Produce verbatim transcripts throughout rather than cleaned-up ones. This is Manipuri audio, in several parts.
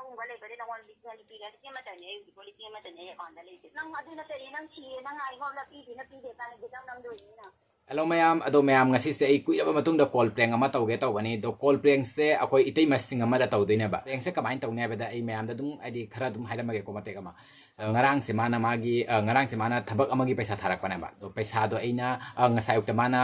ꯂꯨꯄꯥ ꯂꯤꯁꯤꯡ ꯑꯅꯤ ꯄꯤꯔꯦ, ꯂꯤꯁꯤꯡ ꯑꯃꯠꯇꯅꯦ ꯑꯩ ꯍꯧꯖꯤꯛ ꯂꯤꯁꯤꯡ ꯑꯃꯠꯇꯅꯦ ꯑꯩ ꯑꯦꯀꯥꯎꯟꯗ ꯂꯩꯁꯦ꯫ ꯅꯪ ꯑꯗꯨ ꯅꯠꯇꯗꯤ ꯅꯪ ꯊꯤꯌꯦ, ꯅꯪ ꯑꯩꯉꯣꯟꯗ ꯄꯤꯗꯦ, ꯅꯪ ꯄꯤꯗꯦ ꯀꯥꯟꯅꯗꯦ, ꯅꯪ ꯅꯝꯗꯣꯏꯅꯤꯅ꯫ Hello ꯃꯌꯥꯝ, ꯑꯗꯣ ꯃꯌꯥꯝ, ꯉꯁꯤꯁꯦ ꯑꯩ ꯀꯨꯏꯔꯕ ꯃꯇꯨꯡꯗ call prank ꯑꯃ ꯇꯧꯒꯦ ꯇꯧꯕꯅꯤ꯫ ꯑꯗꯣ call prankꯁꯦ ꯑꯩꯈꯣꯏ ꯏꯇꯩꯃꯁꯤꯡ ꯑꯃꯗ ꯇꯧꯗꯣꯏꯅꯦꯕ꯫ Prankꯁꯦ ꯀꯃꯥꯏꯅ ꯇꯧꯅꯤ ꯍꯥꯏꯕꯗ, ꯑꯩ ꯃꯌꯥꯝꯗ ꯑꯗꯨꯝ, ꯍꯥꯏꯗꯤ, ꯈꯔ ꯑꯗꯨꯝ ꯍꯥꯏꯔꯝꯃꯒꯦꯀꯣ, ꯃꯇꯦꯛ ꯑꯃ꯫ ꯑ, ꯉꯔꯥꯡꯁꯦ ꯃꯥꯅ ꯃꯥꯒꯤ, ꯑ, ꯉꯔꯥꯡꯁꯦ ꯃꯥꯅ ꯊꯕꯛ ꯑꯃꯒꯤ ꯄꯩꯁꯥ ꯊꯥꯔꯛꯄꯅꯦꯕ꯫ ꯑꯗꯣ ꯄꯩꯁꯥꯗꯣ ꯑꯩꯅ, ꯑ, ꯉꯁꯥꯏ ꯑꯌꯨꯛꯇ ꯃꯥꯅ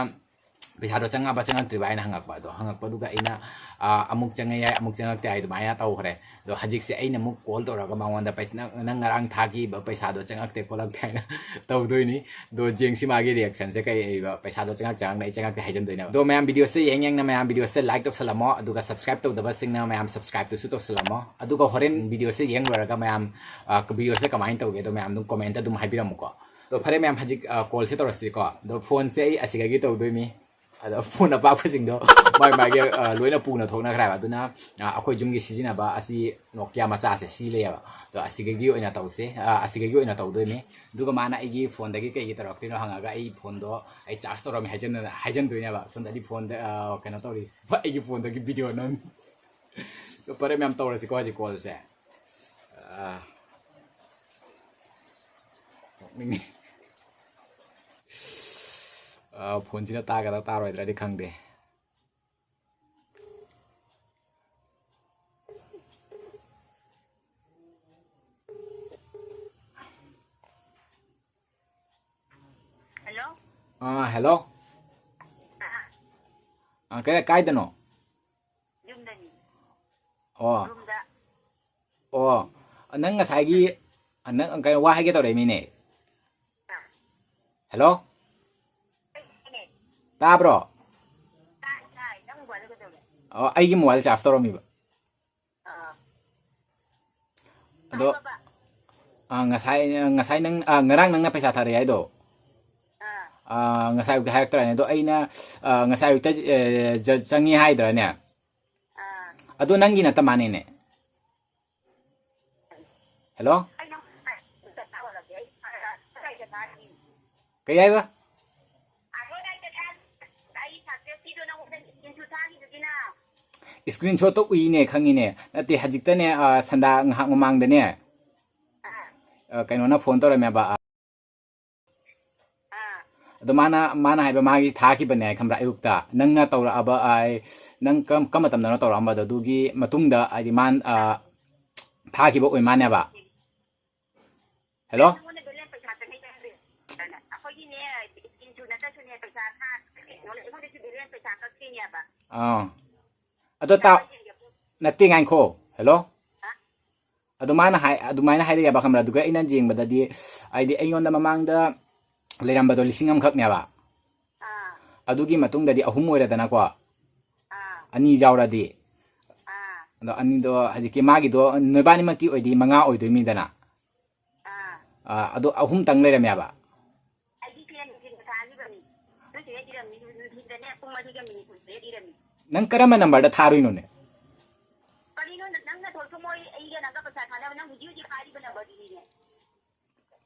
ꯄꯩꯁꯥꯗꯣ ꯆꯪꯉꯛꯑꯕ ꯆꯪꯉꯛꯇ꯭ꯔꯤꯕ ꯍꯥꯏꯅ ꯍꯪꯉꯛꯄ꯫ ꯑꯗꯣ ꯍꯪꯉꯛꯄꯗꯨꯒ ꯑꯩꯅ, ꯑ, ꯑꯃꯨꯛ ꯆꯪꯉꯦ ꯌꯥꯏ, ꯑꯃꯨꯛ ꯆꯪꯉꯛꯇꯦ ꯍꯥꯏ, ꯑꯗꯨꯃꯥꯏꯅ ꯇꯧꯈ꯭ꯔꯦ꯫ ꯑꯗꯣ ꯍꯧꯖꯤꯛꯁꯦ ꯑꯩꯅ ꯑꯃꯨꯛ call ꯇꯧꯔꯒ ꯃꯉꯣꯟꯗ ꯄꯩꯁ-, "ꯅꯪ, ꯅꯪ ꯉꯔꯥꯡ ꯊꯥꯈꯤꯕ ꯄꯩꯁꯥꯗꯣ ꯆꯪꯉꯛꯇꯦ ꯈꯣꯠꯂꯛꯇꯦ" ꯍꯥꯏꯅ ꯇꯧꯗꯣꯏꯅꯤ꯫ ꯑꯗꯣ ꯌꯦꯡꯁꯤ ꯃꯥꯒꯤ reactionꯁꯦ ꯀꯩ ꯑꯣꯏꯕ, ꯄꯩꯁꯥꯗꯣ ꯆꯪꯉꯛ ꯆꯪꯉꯛꯅ ꯑꯩ ꯆꯪꯉꯛꯇꯦ ꯍꯥꯏꯖꯟꯗꯣꯏꯅꯦꯕ꯫ ꯑꯗꯣ ꯃꯌꯥꯝ videoꯁꯦ ꯌꯦꯡ ꯌꯦꯡꯅ ꯃꯌꯥꯝ videoꯁꯦ like ꯇꯧꯁꯜꯂꯝꯃꯣ, ꯑꯗꯨꯒ subscribe ꯇꯧꯗꯕꯁꯤꯡꯅ ꯃꯌꯥꯝ subscribeꯇꯨꯁꯨ ꯇꯧꯁꯜꯂꯝꯃꯣ꯫ ꯑꯗꯨꯒ ꯍꯣꯔꯦꯟ videoꯁꯦ ꯌꯦꯡ ꯂꯣꯏꯔꯒ ꯃꯌꯥꯝ, ꯑ, videoꯁꯦ ꯀꯃꯥꯏꯅ ꯇꯧꯒꯦꯗꯣ ꯃꯌꯥꯝ ꯑꯗꯨꯝ commentꯇ ꯑꯗꯨꯝ ꯍꯥꯏꯕꯤꯔꯝꯃꯨꯀꯣ꯫ ꯑꯗꯣ ꯐꯔꯦ ꯃꯌꯥꯝ, ꯍꯧꯖꯤꯛ, ꯑ, callꯁꯦ ꯇꯧꯔꯁꯤꯀꯣ꯫ ꯑꯗꯣ phoneꯁꯦ ꯑꯩ ꯑꯁꯤꯗꯒꯤ ꯇꯧꯗꯣꯏꯅꯤ꯫ ꯑꯗꯣ phone ꯑꯄꯥꯛꯄꯁꯤꯡꯗꯣ ꯃꯥꯏ ꯃꯥꯏꯒꯤ, ꯑ, ꯂꯣꯏꯅ ꯄꯨꯅ ꯊꯣꯛꯅꯈ꯭ꯔꯦ ꯍꯥꯏꯕ꯫ ꯑꯗꯨꯅ, ꯑ, ꯑꯩꯈꯣꯏ ꯌꯨꯝꯒꯤ ꯁꯤꯖꯤꯟꯅꯕ ꯑꯁꯤ Nokia ꯃꯆꯥꯁꯦ ꯁꯤ ꯂꯩꯌꯦꯕ꯫ ꯑꯗꯣ ꯑꯁꯤꯗꯒꯤ ꯑꯣꯏꯅ ꯇꯧꯁꯦ, ꯑ, ꯑꯁꯤꯗꯒꯤ ꯑꯣꯏꯅ ꯇꯧꯗꯣꯏꯅꯤ꯫ ꯑꯗꯨꯒ ꯃꯥꯅ ꯑꯩꯒꯤ phoneꯗꯒꯤ ꯀꯩꯒꯤ ꯇꯧꯔꯛꯇꯣꯏꯅꯣ ꯍꯪꯉꯒ ꯑꯩ phoneꯗꯣ ꯑꯩ charge ꯇꯧꯔꯝꯃꯦ ꯍꯥꯏꯖꯟꯗꯅ, ꯍꯥꯏꯖꯟꯗꯣꯏꯅꯦꯕ꯫ ꯁꯣꯝꯗꯗꯤ phoneꯗ, ꯑ, ꯀꯩꯅꯣ ꯇꯧꯔꯤ, ꯑꯩꯒꯤ phoneꯗꯒꯤ video ꯅꯝ꯫ ꯑꯗꯣ ꯐꯔꯦ ꯃꯌꯥꯝ, ꯇꯧꯔꯁꯤꯀꯣ ꯍꯧꯖꯤꯛ callꯁꯦ꯫ ꯑ, ꯅꯣꯛꯅꯤꯡꯉꯦ꯫ ꯑ, phoneꯁꯤꯅ ꯇꯥꯒꯗ꯭ꯔꯥ ꯇꯥꯔꯣꯏꯗ꯭ꯔꯗꯤ ꯈꯪꯗꯦ꯫ Hello? ꯑꯥ, hello? ꯑꯥ. ꯑꯥ, ꯀꯥꯏ-, ꯀꯥꯏꯗꯅꯣ? ꯌꯨꯝꯗꯅꯤ꯫ ꯑꯣ꯫ ꯔꯨꯝꯗ꯫ ꯑꯣ, ꯅꯪ ꯉꯁꯥꯏꯒꯤ, ꯅꯪ ꯀꯩꯅꯣ, ꯋꯥ ꯍꯥꯏꯒꯦ ꯇꯧꯔꯛꯏꯃꯤꯅꯦ꯫ ꯑꯥ꯫ Hello? ꯇꯥꯕ꯭ꯔꯣ? ꯇꯥꯏ, ꯇꯥꯏ꯫ ꯅꯪ mobile ꯀꯩꯗꯧꯔꯦ? ꯑꯣ, ꯑꯩꯒꯤ mobile charge ꯇꯧꯔꯝꯃꯤꯕ꯫ ꯑꯥ꯫ ꯑꯗꯣ, ꯍꯥꯏꯌꯣꯕ꯫ ꯑꯥ, ꯉꯁꯥꯏ, ꯉꯁꯥꯏ ꯅꯪ, ꯑꯥ, ꯉꯔꯥꯡ ꯅꯪꯅ ꯄꯩꯁꯥ ꯊꯥꯔꯛꯑꯦ ꯍꯥꯏꯗꯣ? ꯑꯥ꯫ ꯑꯥ, ꯉꯁꯥꯏ ꯑꯌꯨꯛꯇ ꯍꯥꯏꯔꯛꯇ꯭ꯔꯥꯅꯦ? ꯑꯗꯣ ꯑꯩꯅ, ꯑꯥ, ꯉꯁꯥꯏ ꯑꯌꯨꯛꯇ, ꯑꯦ, ꯖ-, ꯆꯪꯉꯤ ꯍꯥꯏꯗ꯭ꯔꯥꯅꯦ? ꯑꯥ꯫ ꯑꯗꯣ ꯅꯪꯒꯤ ꯅꯠꯇ ꯃꯥꯅꯦꯅꯦ? Hello? ꯑꯩ ꯅꯪ ꯀꯗꯥꯏꯗ ꯊꯥꯔꯨꯔꯒꯦ? ꯑꯩ ꯀꯗꯥꯏꯗ ꯊꯥꯔꯨꯏ? ꯀꯩ ꯍꯥꯏꯕ? ꯑꯗꯣ ꯅꯪ ꯀꯗꯥꯏ-, ꯑꯩ successꯀꯤꯗꯣ ꯅꯪꯉꯣꯟꯗ screenshot ꯊꯥꯈꯤꯗꯨꯗꯤꯅ? Screenshot ꯇꯣ ꯎꯏꯅꯦ, ꯈꯪꯉꯤꯅꯦ꯫ ꯅꯠꯇꯦ, ꯍꯧꯖꯤꯛꯇꯅꯦ, ꯑ, ꯁꯟꯗꯥ ꯉꯥꯏꯍꯥꯛ ꯃꯃꯥꯡꯗꯅꯦ, ꯑ, ꯀꯩꯅꯣꯅ phone ꯇꯧꯔꯝꯃꯦꯕ, ꯑ, ꯑꯗꯣ ꯃꯥꯅ, ꯃꯥꯅ ꯍꯥꯏꯕ, ꯃꯥꯒꯤ ꯊꯥꯈꯤꯕꯅꯦ ꯈꯪꯕ꯭ꯔꯥ, ꯑꯌꯨꯛꯇ ꯅꯪꯅ ꯇꯧꯔꯛꯑꯕ, ꯑ, ꯅꯪ ꯀꯔꯝ, ꯀꯔꯝꯕ ꯃꯇꯝꯗꯅꯣ ꯇꯧꯔꯛꯑꯝꯕꯗꯣ, ꯑꯗꯨꯒꯤ ꯃꯇꯨꯡꯗ ꯍꯥꯏꯗꯤ ꯃꯥ, ꯑ, ꯊꯥꯈꯤꯕ ꯑꯣꯏ ꯃꯥꯅꯦꯕ꯫ Hello? ꯅꯉꯣꯟꯗ balance ꯄꯩꯁꯥ ꯆꯪꯉꯛꯏ ꯍꯥꯏꯕ꯫ ꯑꯩꯈꯣꯏꯒꯤꯅꯦ, skin ꯁꯨ ꯅꯠꯇ꯭ꯔꯁꯨꯅꯦ, ꯄꯩꯁꯥ ꯊꯥ-, ꯑꯩꯉꯣꯟꯗꯁꯨ balance ꯄꯩꯁꯥ ꯀꯛꯇꯣꯏꯅꯦꯕ꯫ ꯑꯥ꯫ ꯑꯗꯣ ꯇꯥ-, ꯄꯩꯁꯥ ꯌꯦꯡꯒꯦ꯫ ꯅꯠꯇꯦ, ꯉꯥꯏꯈꯣ꯫ Hello? ꯍꯥ? ꯑꯗꯨ ꯃꯥꯅ ꯍꯥꯏ-, ꯑꯗꯨꯃꯥꯏꯅ ꯍꯥꯏꯔꯛꯑꯦꯕ, ꯈꯪꯕ꯭ꯔꯥ? ꯑꯗꯨꯒ ꯑꯩꯅ ꯌꯦꯡꯕꯗꯗꯤ, ꯍꯥꯏꯗꯤ ꯑꯩꯉꯣꯟꯗ ꯃꯃꯥꯡꯗ ꯂꯩꯔꯝꯕꯗꯣ ꯂꯤꯁꯤꯡ ꯑꯃꯈꯛꯅꯦꯕ꯫ ꯑꯥ꯫ ꯑꯗꯨꯒꯤ ꯃꯇꯨꯡꯗꯗꯤ ꯑꯍꯨꯝ ꯑꯣꯏꯔꯦꯗꯅꯀꯣ꯫ ꯑꯥ꯫ ꯑꯅꯤ ꯌꯥꯎꯔꯗꯤ꯫ ꯑꯥ꯫ ꯑꯗꯣ ꯑꯅꯤꯗꯣ ꯍꯧꯖꯤꯛꯀꯤ ꯃꯥꯒꯤꯗꯣ ꯅꯣꯏꯕꯥꯅꯤꯃꯛꯀꯤ ꯑꯣꯏꯗꯤ ꯃꯉꯥ ꯑꯣꯏꯗꯣꯏꯅꯤꯗꯅ꯫ ꯑꯥ꯫ ꯑꯥ, ꯑꯗꯣ ꯑꯍꯨꯝꯇꯪ ꯂꯩꯔꯝꯃꯦꯕ꯫ ꯑꯩꯗꯤ ꯁꯤꯗ ꯅꯨꯡꯊꯤꯜꯗ ꯊꯥꯈꯤꯕꯅꯤ꯫ ꯅꯣꯏ ꯁꯤꯗ ꯏꯔꯝꯃꯤ, ꯅꯨꯡꯊꯤꯜꯗꯅꯦ ꯄꯨꯡ ꯃꯔꯤꯒ minute ꯀꯨꯟꯇꯔꯦꯠ ꯏꯔꯝꯃꯤ꯫ ꯅꯪ ꯀꯔꯝꯕ number ꯗ ꯊꯥꯔꯨꯏꯅꯣꯅꯦ? ꯀꯔꯤꯅꯣ ꯅ-, ꯅꯪꯅ ꯊꯣꯏ ꯊꯣꯏ ꯃꯣꯏ ꯑꯩꯒ ꯅꯪꯒ ꯄꯩꯁꯥ ꯊꯥꯅꯕ ꯅꯪ ꯍꯧꯖꯤꯛ ꯍꯧꯖꯤꯛ ꯍꯥꯏꯔꯤꯕ number ꯗꯨꯅꯤꯅꯦ꯫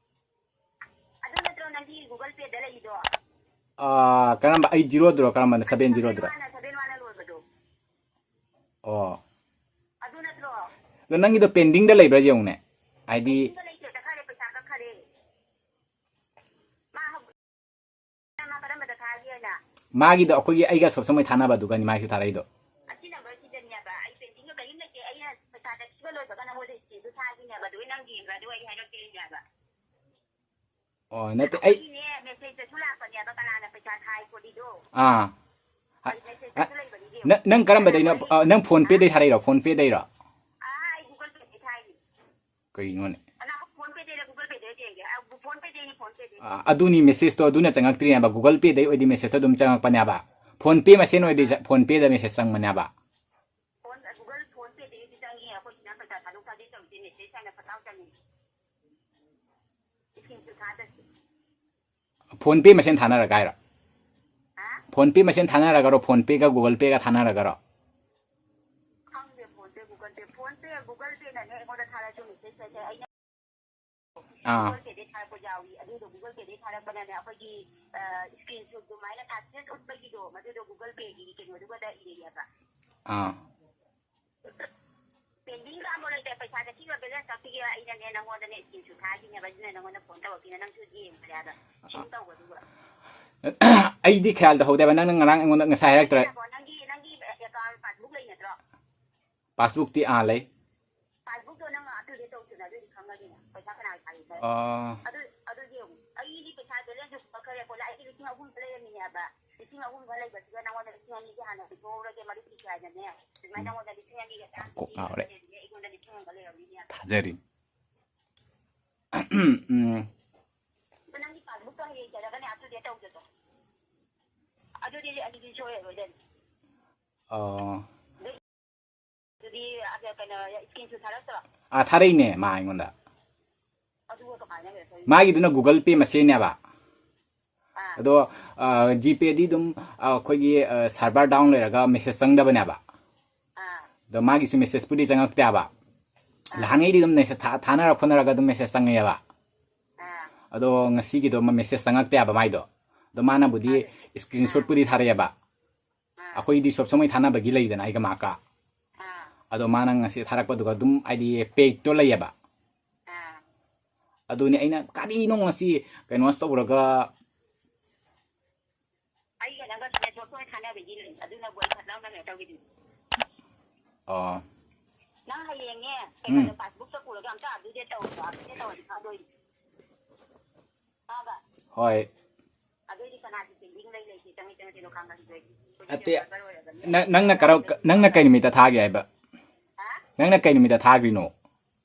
ꯑꯗꯨ ꯅꯠꯇ꯭ꯔꯣ ꯅꯪꯒꯤ Google Pay ꯗ ꯂꯩꯔꯤꯗꯣ? ꯑꯥ, ꯀꯔꯝꯕ? Eight zero ꯗꯨꯔꯣ? ꯀꯔꯝꯕꯅꯣ? Seven zero ꯗꯨꯔꯣ? Seven one, seven one ꯂꯣꯏꯕꯗꯣ꯫ ꯑꯣ꯫ ꯑꯗꯨ ꯅꯠꯇ꯭ꯔꯣ? ꯑꯗꯣ ꯅꯪꯒꯤꯗꯣ pending ꯗ ꯂꯩꯕ꯭ꯔꯥ ꯌꯦꯡꯉꯨꯅꯦ꯫ ꯍꯥꯏꯗꯤ pending ꯗ ꯂꯩꯇꯦ, ꯆꯠꯈꯔꯦ, ꯄꯩꯁꯥ ꯀꯛꯈꯔꯦ꯫ ꯃꯥ ꯍꯧ-, ꯃꯥ ꯀꯔꯝꯕꯗ ꯊꯥꯒꯦꯅ? ꯃꯥꯒꯤꯗꯣ ꯑꯩꯈꯣꯏꯒꯤ ꯑꯩꯒ ꯁꯣꯞꯁꯝ ꯍꯣꯏ ꯊꯥꯅꯕꯗꯨꯒꯅꯤ ꯃꯥꯒꯤꯁꯨ ꯊꯥꯔꯛꯏꯗꯣ꯫ ꯑꯁꯤ number ꯁꯤꯗꯅꯦꯕ꯫ ꯑꯩ pending ꯗ ꯀꯔꯤꯝ ꯂꯩꯇꯦ꯫ ꯑꯩꯅ ꯄꯩꯁꯥ ꯆꯠꯈꯤꯕ ꯂꯣꯏꯕꯒ ꯅꯉꯣꯟꯗ screen ꯗꯨ ꯊꯥꯈꯤꯅꯦꯕ꯫ ꯑꯗꯨꯒ ꯅꯪ ꯌꯦꯡꯕ꯭ꯔꯥ? ꯑꯗꯨꯒ ꯑꯩ ꯍꯥꯏꯔꯛꯇꯣꯏꯅꯦꯕ꯫ ꯑꯣ, ꯅꯠꯇꯦ, ꯑꯩ ꯑꯩꯈꯣꯏꯒꯤꯅꯦ, message ꯇꯁꯨ ꯂꯥꯛꯄꯅꯦꯕ, ꯀꯅꯥꯅ ꯄꯩꯁꯥ ꯊꯥꯏ ꯈꯣꯠꯂꯤꯗꯣ꯫ ꯑꯥ꯫ ꯑꯩ message ꯑ, ꯇꯁꯨ ꯂꯩꯕꯅꯤ, ꯌꯦꯡꯉꯣ꯫ ꯅ-, ꯅꯪ ꯀꯔꯝꯕꯗꯩꯅꯣ? ꯑ, ꯅꯪ PhonePe ꯗꯩ ꯊꯥꯔꯛꯏꯔꯣ? PhonePe ꯗꯩꯔꯣ? ꯑꯥ, ꯑꯩ Google Pay ꯗꯩ ꯊꯥꯏꯅꯤ꯫ ꯀꯩꯅꯣꯅꯦ? ꯀꯅꯥ PhonePe ꯗꯩꯔ Google Pay ꯗꯩꯔ ꯌꯦꯡꯒꯦ? ꯑ, PhonePe ꯗꯩꯅꯤ, PhonePe ꯗꯩ꯫ ꯑ, ꯑꯗꯨꯅꯤ message ꯇꯣ ꯑꯗꯨꯅ ꯆꯪꯉꯛꯇ꯭ꯔꯤꯅꯦꯕ, Google Pay ꯗꯩ ꯑꯣꯏꯗꯤ message ꯇꯣ ꯑꯗꯨꯝ ꯆꯪꯉꯛꯄꯅꯦꯕ꯫ PhonePe ꯃꯁꯦꯟ ꯑꯣꯏꯗꯤ ꯆ-, PhonePe ꯗ message ꯆꯪꯕꯅꯦꯕ꯫ Phone, Google PhonePe ꯗꯒꯤꯗꯤ ꯆꯪꯉꯤ, ꯑꯩꯈꯣꯏꯁꯤꯅ ꯄꯩꯁꯥ ꯊꯥꯗꯣꯛ ꯊꯥꯖꯤꯟ ꯇꯧꯔꯤꯁꯦ message ꯍꯥꯏꯅ ꯐꯠ ꯂꯥꯎ ꯆꯪꯉꯤ꯫ Screen ꯁꯨ ꯊꯥꯗ꯭ꯔꯁꯨ꯫ PhonePe ꯃꯁꯦꯟ ꯊꯥꯅꯔꯒ ꯍꯥꯏꯔꯣ? ꯍꯥ? PhonePe ꯃꯁꯦꯟ ꯊꯥꯅꯔꯒꯔꯣ? PhonePe ꯒ Google Pay ꯒ ꯊꯥꯅꯔꯒꯔꯣ? ꯈꯪꯗꯦ, PhonePe, Google Pay꯫ PhonePe, Google Pay ꯅꯅꯦ ꯑꯩꯉꯣꯟꯗ ꯊꯥꯔꯛꯑꯁꯨ message ꯁꯦ ꯑꯩꯅ ꯑꯥ꯫ Google Pay ꯗꯩ ꯊꯥꯔꯛꯄ ꯌꯥꯎꯏ꯫ ꯑꯗꯨꯗꯣ Google Pay ꯗꯩ ꯊꯥꯔꯛꯄꯅꯅꯦ, ꯑꯩꯈꯣꯏꯒꯤ, ꯑ, screen shot ꯑꯗꯨꯃꯥꯏꯅ success ꯎꯠꯄꯒꯤꯗꯣ, ꯃꯗꯨꯗꯣ Google Pay ꯒꯤ ꯀꯩꯅꯣꯗꯨꯒꯗ ꯏꯔꯛꯑꯦꯕ꯫ ꯑꯥ꯫ ꯄꯦꯟꯗꯤꯡꯒ ꯑꯃꯐꯥꯎ ꯂꯩꯇꯦ꯫ ꯄꯩꯁꯥ ꯆꯠꯈꯤꯕ ꯕꯦꯂꯦꯟꯁ ꯀꯛꯄꯤꯒꯦ꯫ ꯑꯩꯅꯅꯦ ꯅꯪꯉꯣꯟꯗꯅꯦ ꯁ꯭ꯀꯔꯤꯟꯁꯨꯠ ꯊꯥꯈꯤꯅꯦꯕ, ꯑꯗꯨꯅ ꯅꯪꯉꯣꯟꯗ ꯐꯣꯟ ꯇꯧꯔꯛꯀꯦꯅ ꯅꯪꯁꯨ ꯌꯦꯡꯉꯨ ꯍꯥꯏꯕ꯫ ꯁꯤꯝ ꯇꯧꯕꯗꯨꯒ꯫ ꯑꯩꯗꯤ ꯈꯌꯥꯜ ꯇꯧꯍꯧꯗꯦꯕ, ꯅꯪꯅ ꯉꯔꯥꯡ ꯑꯩꯉꯣꯟꯗ ꯉꯁꯥꯏ ꯍꯥꯏꯔꯛꯇ꯭ꯔꯦ꯫ ꯅꯪꯒꯤ ꯅꯪꯒꯤ ꯑꯦꯀꯥꯎꯟ ꯄꯥꯁꯕꯨꯛ ꯂꯩ ꯅꯠꯇ꯭ꯔꯣ? ꯄꯥꯁꯕꯨꯛꯇꯤ ꯑꯥ ꯂꯩ꯫ ꯄꯥꯁꯕꯨꯛꯇꯣ ꯅꯪ ꯑꯞ ꯇꯨ ꯗꯦꯠ ꯇꯧꯗꯅ ꯑꯗꯨꯑꯣꯏꯗꯤ ꯈꯪꯒꯅꯤꯅ ꯄꯩꯁꯥ ꯀꯅꯥ ꯊꯥꯈꯤꯕ꯫ ꯑꯥ, ꯑꯗꯨ ꯑꯗꯨ ꯌꯦꯡꯉꯨ꯫ ꯑꯩꯗꯤ ꯄꯩꯁꯥ ꯕꯦꯂꯦꯟꯁꯁꯨ ꯀꯛꯈ꯭ꯔꯦ꯫ ꯄꯣꯠꯂ ꯑꯩꯗꯤ ꯂꯤꯁꯤꯡ ꯑꯍꯨꯝ ꯈꯛ ꯂꯩꯔꯝꯃꯤꯅꯦꯕ꯫ ꯂꯤꯁꯤꯡ ꯑꯍꯨꯝ ꯈꯛ ꯂꯩꯕꯁꯤꯗ ꯅꯪꯉꯣꯟꯗ ꯂꯤꯁꯤꯡ ꯑꯅꯤꯒꯤ ꯍꯥꯟꯅ ꯄꯤꯊꯣꯛꯍꯧꯔꯒꯦ ꯃꯔꯨꯞꯀꯤ ꯀꯥꯏꯅꯅꯦ꯫ ꯑꯗꯨꯃꯥꯏꯅ ꯅꯉꯣꯟꯗ ꯂꯤꯁꯤꯡ ꯑꯅꯤꯒ ꯆꯥꯝꯃ ꯀꯣꯛ ꯉꯥꯎꯔꯦ꯫ ꯄꯤꯔꯦ꯫ ꯑꯩꯉꯣꯟꯗ ꯂꯤꯁꯤꯡ ꯑꯃꯒ ꯂꯩꯔꯝꯃꯤꯅꯦ꯫ ꯊꯥꯖꯔꯤ꯫ ꯎꯝ꯫ ꯑꯗꯣ ꯅꯪꯒꯤ ꯄꯥꯁꯕꯨꯛꯇꯣ ꯍꯌꯦꯡ ꯆꯠꯂꯒꯅꯦ ꯑꯞ ꯇꯨ ꯗꯦꯠ ꯇꯧꯖꯗꯣ꯫ ꯑꯗꯨꯗꯤ ꯑꯗꯨꯗꯤ ꯁꯣꯏꯔꯔꯣꯏꯗꯅꯤ꯫ ꯑꯣ꯫ ꯑꯗꯨꯗꯤ ꯑꯗ ꯀꯩꯅꯣ ꯁ꯭ꯀꯔꯤꯟꯁꯨꯠ ꯊꯥꯔꯛꯇ꯭ꯔꯣ? ꯑꯥ, ꯊꯥꯔꯛꯏꯅꯦ ꯃꯥ ꯑꯩꯉꯣꯟꯗ꯫ ꯑꯗꯨꯒ ꯀꯃꯥꯏꯅ ꯀꯩꯅꯣ ꯇꯧꯔꯤꯅꯣ? ꯃꯥꯒꯤꯗꯨꯅ ꯒꯨꯒꯜ ꯄꯦ ꯃꯁꯦꯟꯅꯦꯕ꯫ ꯑꯥ꯫ ꯑꯗꯣ ꯖꯤꯄꯦꯗꯤ ꯑꯗꯨꯝ ꯑ, ꯑꯩꯈꯣꯏꯒꯤ ꯁꯔꯚꯔ ꯗꯥꯎꯟ ꯂꯩꯔꯒ ꯃꯦꯁꯦꯖ ꯆꯪꯗꯕꯅꯦꯕ꯫ ꯑꯥ꯫ ꯑꯗꯣ ꯃꯥꯒꯤꯁꯨ ꯃꯦꯁꯦꯖꯄꯨꯗꯤ ꯆꯪꯉꯛꯇꯦꯕ꯫ ꯅꯍꯥꯟꯉꯩꯗꯤ ꯑꯗꯨꯝ ꯃꯦꯁꯦꯖ ꯊꯥ- ꯊꯥꯅꯔ ꯈꯣꯠꯅꯔꯒ ꯑꯗꯨꯝ ꯃꯦꯁꯦꯖ ꯆꯪꯉꯛꯑꯦꯕ꯫ ꯑꯥ꯫ ꯑꯗꯣ ꯉꯁꯤꯒꯤꯗꯣ ꯃꯦꯁꯦꯖ ꯆꯪꯉꯛꯇꯦꯕ ꯃꯥꯏꯗꯣ꯫ ꯑꯗꯣ ꯃꯥꯅꯕꯨꯗꯤ ꯁ꯭ꯀꯔꯤꯟꯁꯣꯠꯄꯨꯗꯤ ꯊꯥꯔꯛꯑꯦꯕ꯫ ꯑꯥ꯫ ꯑꯩꯈꯣꯏꯗꯤ ꯁꯣꯞ ꯁꯣꯃꯩ ꯊꯥꯅꯕꯒꯤ ꯂꯩꯗꯅ ꯑꯩꯒ ꯃꯥꯀ꯫ ꯑꯥ꯫ ꯑꯗꯣ ꯃꯥꯅ ꯉꯁꯤ ꯊꯥꯔꯛꯄꯗꯨꯒ ꯑꯗꯨꯝ ꯍꯥꯏꯗꯤ ꯄꯦꯛꯇꯣ ꯂꯩꯌꯦꯕ꯫ ꯑꯥ꯫ ꯑꯗꯨꯅꯤ ꯑꯩꯅ ꯀꯔꯤꯅꯣ ꯉꯁꯤ ꯀꯩꯅꯣ ꯇꯧꯔꯒ꯫ ꯑꯩꯒ ꯅꯪꯒ ꯁꯤꯅꯦ ꯁꯣꯞ ꯁꯣꯃꯩ ꯊꯥꯅꯕꯒꯤ ꯂꯩ꯫ ꯑꯗꯨꯅꯕꯨ ꯑꯩ ꯐꯠ ꯂꯥꯎꯅ ꯀꯩꯅꯣ ꯇꯧꯈꯤꯗꯨꯅꯤ꯫ ꯑꯣ꯫ ꯅꯪ ꯍꯌꯦꯡꯅꯦ ꯎꯝ꯫ ꯀꯩꯅꯣꯗꯣ ꯄꯥꯁꯕꯨꯛꯇ ꯄꯨꯔꯒ ꯑꯝꯇ ꯑꯞ ꯇꯨ ꯗꯦꯠ ꯇꯧꯔꯣ꯫ ꯑꯞ ꯇꯨ ꯗꯦꯠ ꯇꯧꯔꯗꯤ ꯐꯥꯗꯣꯏꯅꯤ꯫ ꯇꯥꯕ? ꯍꯣꯏ꯫ ꯑꯗꯨꯑꯣꯏꯗꯤ ꯀꯅꯥꯒꯤ ꯄꯦꯟꯗꯤꯡ ꯂꯩ ꯂꯩꯇꯦ ꯆꯪꯉꯤ ꯆꯪꯉꯛꯇꯦꯗꯣ ꯈꯪꯉꯛꯑꯔꯣꯏ꯫ ꯅꯠꯇꯦ, ꯅ- ꯅꯪꯅ ꯀꯔꯝ- ꯅꯪꯅ ꯀꯩ ꯅꯨꯃꯤꯠꯇ ꯊꯥꯒꯦ ꯍꯥꯏꯕ? ꯍꯥ? ꯅꯪꯅ ꯀꯩ ꯅꯨꯃꯤꯠꯇ ꯊꯥꯈ꯭ꯔꯤꯅꯣ?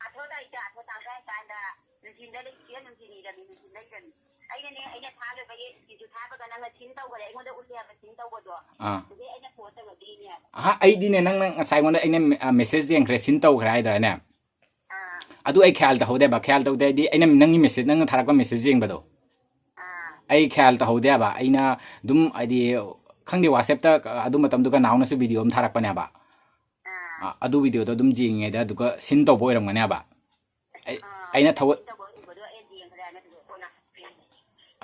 ꯑꯊꯣ ꯇꯥꯔꯤꯛꯇ, ꯑꯊꯣ ꯇꯥꯡ ꯇꯔꯥꯅꯤꯄꯥꯟꯗ ꯅꯨꯡꯊꯤꯟꯗ ꯂꯩ, ꯁꯤꯗ ꯅꯨꯡꯊꯤꯟ ꯏꯔꯝꯃꯤ, ꯅꯨꯡꯊꯤꯟꯗ ꯏꯔꯝꯃꯤ꯫ ꯑꯩꯅꯅꯦ, ꯑꯩꯅ ꯊꯥꯈꯤꯕꯒꯤ ꯁꯤꯁꯨ ꯊꯥꯕꯒ ꯅꯪꯅ ꯁꯤꯟ ꯇꯧꯈꯔꯦ, ꯑꯩꯉꯣꯟꯗ ꯎꯠꯂꯦ ꯍꯥꯏꯕ ꯁꯤꯟ ꯇꯧꯕꯗꯣ꯫ ꯑꯥ꯫ ꯑꯗꯨꯗꯩ ꯑꯩꯅ ꯐꯣꯟ ꯇꯧꯔꯛꯇ꯭ꯔꯤꯅꯦ꯫ ꯑꯍꯥ, ꯑꯩꯗꯤꯅꯦ, ꯅꯪꯅ ꯉꯁꯥꯏ ꯑꯩꯉꯣꯟꯗ ꯑꯩꯅ ꯃꯦ- ꯑ, ꯃꯦꯁꯦꯖ ꯌꯦꯡꯈ꯭ꯔꯦ, ꯁꯤꯟ ꯇꯧꯈ꯭ꯔꯦ ꯍꯥꯏꯗ꯭ꯔꯥꯅꯦ? ꯑꯥ꯫ ꯑꯗꯨ ꯑꯩ ꯈ꯭ꯌꯥꯜ ꯇꯧꯍꯧꯗꯦꯕ꯫ ꯈ꯭ꯌꯥꯜ ꯇꯧꯗꯦ ꯍꯥꯏꯗꯤ ꯑꯩꯅ ꯅꯪꯒꯤ ꯃꯦꯁꯦꯖ, ꯅꯪꯅ ꯊꯥꯔꯛꯄ ꯃꯦꯁꯦꯖ ꯌꯦꯡꯕꯗꯣ ꯑꯥ꯫ ꯑꯩ ꯈ꯭ꯌꯥꯜ ꯇꯧꯍꯧꯗꯦꯕ꯫ ꯑꯩꯅ ꯑꯗꯨꯝ ꯍꯥꯏꯗꯤ ꯈꯪꯗꯦ, ꯋꯥꯆꯦꯞꯇ ꯑꯗꯨ ꯃꯇꯝꯗꯨꯒ ꯅꯥꯎꯅꯁꯨ ꯚꯤꯗꯤꯑꯣ ꯑꯃ ꯊꯥꯔꯛꯄꯅꯦꯕ꯫ ꯑꯥ꯫ ꯑ, ꯑꯗꯨ ꯚꯤꯗꯤꯑꯣꯗꯣ ꯑꯗꯨꯝ ꯌꯦꯡꯉꯤꯉꯩꯗ ꯑꯗꯨꯒ ꯁꯤꯟ ꯇꯧꯕ ꯑꯣꯏꯔꯝꯒꯅꯦꯕ꯫ ꯑꯩ- ꯑꯥ, ꯑꯩꯅ ꯊꯧ- ꯁꯤꯟ ꯇꯧꯕ ꯎꯕꯗꯣ ꯑꯩ ꯌꯦꯡꯈ꯭ꯔꯦ ꯍꯥꯏꯅ ꯑꯗꯨꯒ ꯀꯣꯟꯅ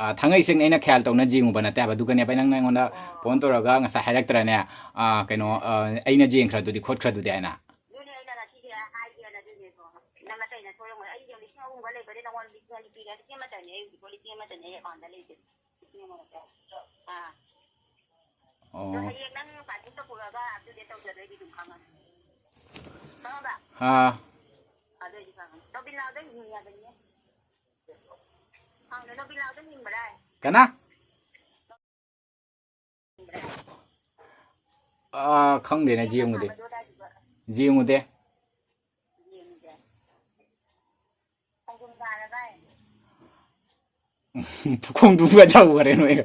ꯑꯥ, ꯊꯥꯡꯉꯩ ꯁꯦꯡꯅ ꯑꯩꯅ ꯈ꯭ꯌꯥꯜ ꯇꯧꯅ ꯌꯦꯡꯉꯨꯕ ꯅꯠꯇꯦ ꯍꯥꯏꯕ꯫ ꯑꯗꯨꯒꯅꯦꯕ ꯅꯪꯅ ꯑꯩꯉꯣꯟꯗ ꯐꯣꯟ ꯇꯧꯔꯒ ꯉꯁꯥꯏ ꯍꯥꯏꯔꯛꯇ꯭ꯔꯅꯦ? ꯑꯥ, ꯀꯩꯅꯣ, ꯑꯥ, "ꯑꯩꯅ ꯌꯦꯡꯈ꯭ꯔꯗꯨꯗꯤ ꯈꯣꯠꯈ꯭ꯔꯗꯨꯗꯤ" ꯍꯥꯏꯅ꯫ ꯑꯗꯨꯅꯦ ꯑꯩꯅ ꯉꯁꯤꯁꯦ ꯍꯥꯏꯒꯦꯅ ꯑꯗꯨꯅꯦꯀꯣ꯫ ꯅꯪ ꯑꯇꯩꯅ ꯁꯣꯏꯔꯝꯃꯣꯏ꯫ ꯑꯩ ꯌꯦꯡꯉꯣ, ꯂꯤꯁꯤꯡ ꯑꯍꯨꯝꯒ ꯂꯩꯕꯅꯦ, ꯅꯉꯣꯟꯗ ꯂꯤꯁꯤꯡ ꯑꯅꯤ ꯄꯤꯔꯦ꯫ ꯂꯤꯁꯤꯡ ꯑꯃꯇꯅꯦ ꯑꯩ ꯍꯧꯖꯤꯛꯐꯥꯎ, ꯂꯤꯁꯤꯡ ꯑꯃꯇꯅꯦ ꯑꯩ ꯑꯦꯀꯥꯎꯟꯗ ꯂꯩꯁꯦ꯫ ꯂꯤꯁꯤꯡ ꯑꯃ ꯅꯠꯇ꯭ꯔꯣ? ꯑꯥ꯫ ꯑꯗꯣ ꯑꯣ꯫ ꯍꯌꯦꯡ ꯅꯪ ꯄꯥꯁꯕꯨꯛꯇ ꯄꯨꯔꯒ ꯑꯞꯇꯨꯗꯦꯠ ꯇꯧꯖꯗꯣꯏꯗꯤ ꯑꯗꯨꯝ ꯈꯪꯉꯅꯤ꯫ ꯈꯪꯉꯕ? ꯑꯥ꯫ ꯑꯗꯨꯑꯣꯏꯗꯤ ꯈꯪꯉꯅꯤ꯫ ꯔꯣꯕꯤꯟ ꯂꯥꯜꯗꯣ ꯍꯤꯡꯉꯕꯅꯤꯅꯦ꯫ ꯈꯪꯗꯦ, ꯔꯣꯕꯤꯟ ꯂꯥꯜꯗꯣ ꯍꯤꯡꯕ꯭ꯔꯥ? ꯀꯅꯥ? ꯑꯥ, ꯈꯪꯗꯦꯅꯦ, ꯌꯦꯡꯉꯨꯗꯦ꯫ ꯌꯦꯡꯉꯨꯗꯦ꯫ ꯈꯣꯡꯗ꯭ꯔꯨꯝꯒ ꯌꯧꯈꯔꯦ ꯅꯣꯏꯒ꯫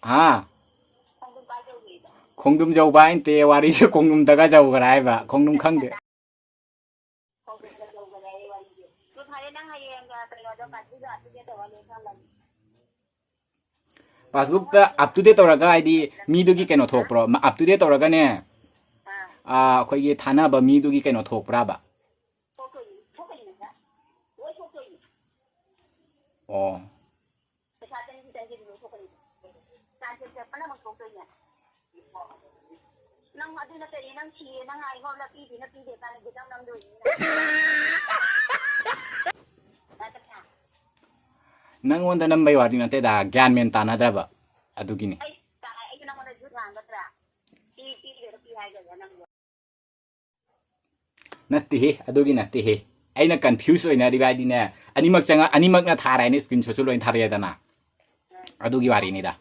ꯍꯥ? ꯈꯣꯡꯗ꯭ꯔꯨꯝ ꯌꯧꯕ ꯍꯥꯏ ꯅꯠꯇꯦ, ꯋꯥꯔꯤꯁꯦ ꯈꯣꯡꯗ꯭ꯔꯨꯝꯗꯒ ꯌꯧꯈ꯭ꯔꯦ ꯍꯥꯏꯕ꯫ ꯈꯣꯡꯗ꯭ꯔꯨꯝ ꯈꯪꯗꯦ꯫ ꯄꯥꯁꯕꯨꯛꯇ up to date ꯇꯧꯔꯒ, ꯍꯥꯏꯗꯤ, ꯃꯤꯗꯨꯒꯤ ꯀꯩꯅꯣ ꯊꯣꯛꯄ꯭ꯔꯣ? ꯃ-, up to date ꯇꯧꯔꯒꯅꯦ, ꯑꯥ, ꯑꯩꯈꯣꯏꯒꯤ ꯊꯥꯅꯕ ꯃꯤꯗꯨꯒꯤ ꯀꯩꯅꯣ ꯊꯣꯛꯄ꯭ꯔꯥꯕ? ꯑꯣ꯫ ꯅꯪ ꯑꯗꯨ ꯅꯠꯇꯗꯤ ꯅꯪ ꯁꯤꯌꯦ, ꯅꯪ ꯑꯩꯉꯣꯟꯗ ꯄꯤꯗꯦꯅ ꯄꯤꯗꯦ ꯀꯥꯟꯅꯗꯦ, ꯅꯪ ꯅꯝꯗꯣꯏꯅꯤ ꯅꯪ꯫ ꯅꯠꯇ꯭ꯔꯥ? ꯅꯪꯉꯣꯟꯗ ꯅꯝꯕꯩ ꯋꯥꯗꯤ ꯅꯠꯇꯦꯗ, ꯒ꯭ꯌꯥꯟ ꯃꯦꯟ ꯇꯥꯅꯗ꯭ꯔꯕ ꯑꯗꯨꯒꯤꯅꯤ꯫ ꯑꯩ ꯇꯥ-, ꯑꯩꯁꯨ ꯅꯪꯉꯣꯟꯗ ꯖꯨꯠ ꯉꯥꯡꯒꯗ꯭ꯔꯥ? ꯄꯤ-, ꯄꯤꯗꯦꯅ ꯄꯤ ꯍꯥꯏꯒꯗ꯭ꯔꯥ ꯅꯪꯕꯨ? ꯅꯠꯇꯦꯍꯦ, ꯑꯗꯨꯒꯤ ꯅꯠꯇꯦꯍꯦ꯫ ꯑꯩꯅ confuse ꯑꯣꯏꯅꯔꯤꯕ ꯍꯥꯏꯗꯤꯅꯦ, ꯑꯅꯤꯃꯛ ꯆꯪꯉ-, ꯑꯅꯤꯃꯛꯅ ꯊꯥꯔꯦ ꯍꯥꯏꯅ screenshotꯁꯨ ꯂꯣꯏ ꯊꯥꯔꯛꯑꯦꯗꯅ꯫ ꯑꯗꯨꯒꯤ ꯋꯥꯔꯤꯅꯤꯗ꯫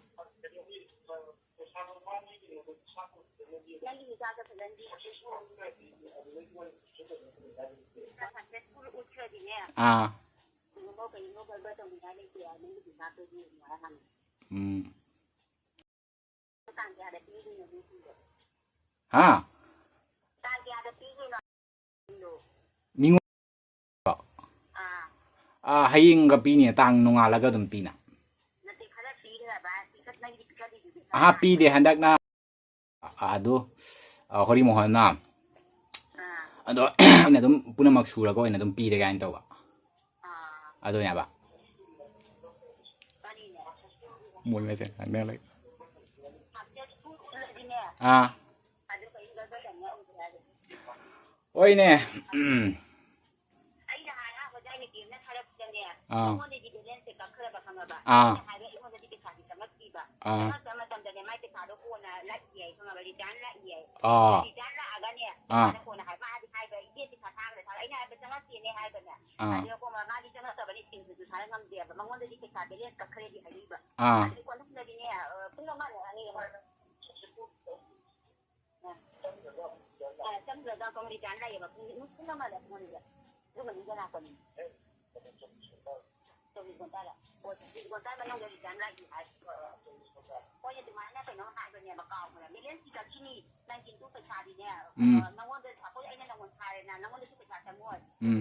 ꯅꯪꯒꯤ ꯃꯤꯆꯥꯛꯇꯣ ꯐꯖꯅ ꯌꯦꯡꯉꯣ꯫ ꯅꯪ ꯉꯁꯥꯏ ꯁ꯭ꯀꯨꯜ ꯎꯠꯈ꯭ꯔꯗꯤꯅꯦ, ꯑꯥ꯫ ꯀꯩꯅꯣ ꯀꯩꯅꯣ ꯒꯔꯕꯔ ꯇꯧꯅꯤꯡꯉꯥꯏ ꯂꯩꯇꯦ ꯍꯥꯏ, ꯅꯪꯒꯤ ꯃꯤꯆꯥꯛꯇꯣ ꯌꯦꯡꯉꯣ ꯍꯥꯏꯔ ꯍꯪꯉꯦ꯫ ꯎꯝ꯫ ꯇꯥꯡ ꯀꯌꯥꯗ ꯄꯤꯗꯣꯏꯅꯣ ꯅꯣꯏꯒꯤꯗꯣ? ꯍꯥ? ꯇꯥꯡ ꯀꯌꯥꯗ ꯄꯤꯗꯣꯏꯅꯣ? ꯃꯤꯉꯣꯟ-, ꯑꯥ꯫ ꯑꯥ, ꯍꯌꯦꯡꯒ ꯄꯤꯅꯤ, ꯇꯥꯡ ꯅꯣꯡꯉꯥꯜꯂꯒ ꯑꯗꯨꯝ ꯄꯤꯅ꯫ ꯅꯠꯇꯦ, ꯈꯔ ꯄꯤꯈ꯭ꯔꯕ? ꯄꯤꯈꯠ-, ꯅꯪꯒꯤꯗꯤ ꯄꯤꯈꯠꯂꯤꯗꯨꯗꯤ ꯈꯔ ꯑꯍꯥ, ꯄꯤꯗꯦ, ꯍꯟꯗꯛꯅ, ꯑꯥ, ꯑꯗꯨ, ꯑꯥ, ꯍꯣꯔꯤ ꯃꯣꯍꯟꯅ꯫ ꯑꯥ꯫ ꯑꯗꯣ ꯑꯩꯅ ꯑꯗꯨꯝ ꯄꯨꯝꯅꯃꯛ ꯁꯨꯔꯒ ꯑꯣꯏꯅ ꯑꯗꯨꯝ ꯄꯤꯔꯒꯦ ꯍꯥꯏꯅ ꯇꯧꯕ꯫ ꯑꯥ꯫ ꯑꯗꯨꯅꯦꯕ꯫ ꯃꯨꯜꯂꯁꯦ ꯉꯥꯛꯇꯪ ꯂꯩ꯫ ꯑꯥ꯫ ꯍꯣꯏꯅꯦ꯫ ꯎꯝ꯫ ꯑꯥ꯫ ꯑꯥ꯫ ꯑꯥ꯫ ꯑꯥ꯫ ꯑꯥ꯫ ꯎꯝ꯫ ꯎꯝ꯫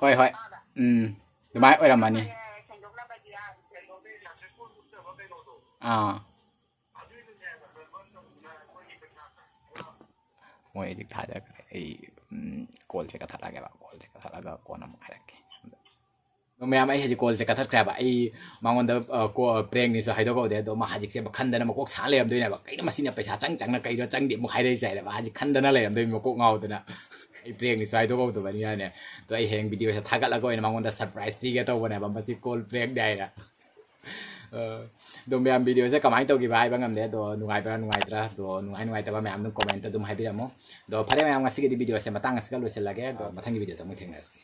ꯍꯣꯏ, ꯍꯣꯏ꯫ ꯎꯝ꯫ ꯑꯗꯨꯃꯥꯏꯅ ꯑꯣꯏꯔꯝꯃꯅꯤ꯫ ꯑꯥ꯫ ꯃꯣꯏ ꯍꯧꯖꯤꯛ ꯊꯥꯖꯈ꯭ꯔꯦ꯫ ꯑꯩ, ꯎꯝ, callꯁꯦ ꯀꯛꯊꯠꯂꯒꯦꯕ꯫ Callꯁꯦ ꯀꯛꯊꯠꯂꯒ ꯀꯣꯟꯅ ꯑꯃꯨꯛ ꯍꯥꯏꯔꯛꯀꯦ꯫ ꯑꯗꯣ ꯃꯌꯥꯝ, ꯑꯩ ꯍꯧꯖꯤꯛ callꯁꯦ ꯀꯛꯊꯠꯈ꯭ꯔꯦꯕ꯫ ꯑꯩ ꯃꯉꯣꯟꯗ, ꯑ, ꯀꯣ-, prankꯅꯤꯁꯨ ꯍꯥꯏꯗꯣꯛꯍꯧꯗꯦ꯫ ꯑꯗꯣ ꯃꯥ ꯍꯧꯖꯤꯛꯁꯦ ꯈꯟꯗꯅ ꯃꯀꯣꯛ ꯁꯥ ꯂꯩꯔꯝꯗꯣꯏꯅꯦꯕ꯫ "ꯀꯩꯅꯣ ꯃꯁꯤꯅ ꯄꯩꯁꯥ ꯆꯪ ꯆꯪꯅ ꯀꯩꯅꯣ ꯆꯪꯗꯦ ꯑꯃꯨꯛ ꯍꯥꯏꯔꯛꯏꯁꯦ?" ꯍꯥꯏꯅ ꯃꯥ ꯍꯧꯖꯤꯛ ꯈꯟꯗꯅ ꯂꯩꯔꯝꯗꯣꯏꯅꯤ, ꯃꯀꯣꯛ ꯉꯥꯎꯗꯅ꯫ ꯑꯩ prankꯅꯤꯁꯨ ꯍꯥꯏꯗꯣꯛꯍꯧꯗꯕꯅꯤꯅꯅꯦ꯫ ꯑꯗꯣ ꯑꯩ ꯍꯌꯦꯡ videoꯁꯦ ꯊꯥꯒꯠꯂꯒ ꯑꯣꯏꯅ ꯃꯉꯣꯟꯗ surprise ꯄꯤꯒꯦ ꯇꯧꯕꯅꯦꯕ, ꯃꯁꯤ call prankꯅꯤ ꯍꯥꯏꯅ꯫ ꯑ, ꯑꯗꯣ ꯃꯌꯥꯝ, videoꯁꯦ ꯀꯃꯥꯏꯅ ꯇꯧꯈꯤꯕ ꯍꯥꯏꯕ ꯉꯝꯗꯦ꯫ ꯑꯗꯣ ꯅꯨꯡꯉꯥꯏꯕ꯭ꯔꯥ ꯅꯨꯡꯉꯥꯏꯇ꯭ꯔꯥ? ꯑꯗꯣ ꯅꯨꯡꯉꯥꯏ ꯅꯨꯡꯉꯥꯏꯇꯕ ꯃꯌꯥꯝ ꯑꯗꯨꯝ commentꯇ ꯑꯗꯨꯝ ꯍꯥꯏꯕꯤꯔꯝꯃꯣ꯫ ꯑꯗꯣ ꯐꯔꯦ ꯃꯌꯥꯝ, ꯉꯁꯤꯒꯤꯗꯤ videoꯁꯦ ꯃꯇꯥꯡ ꯑꯁꯤꯒ ꯂꯣꯏꯁꯤꯜꯂꯒꯦ꯫ ꯑꯗꯣ ꯃꯊꯪꯒꯤ videoꯗ ꯑꯃꯨꯛ ꯊꯦꯡꯅꯔꯁꯤ꯫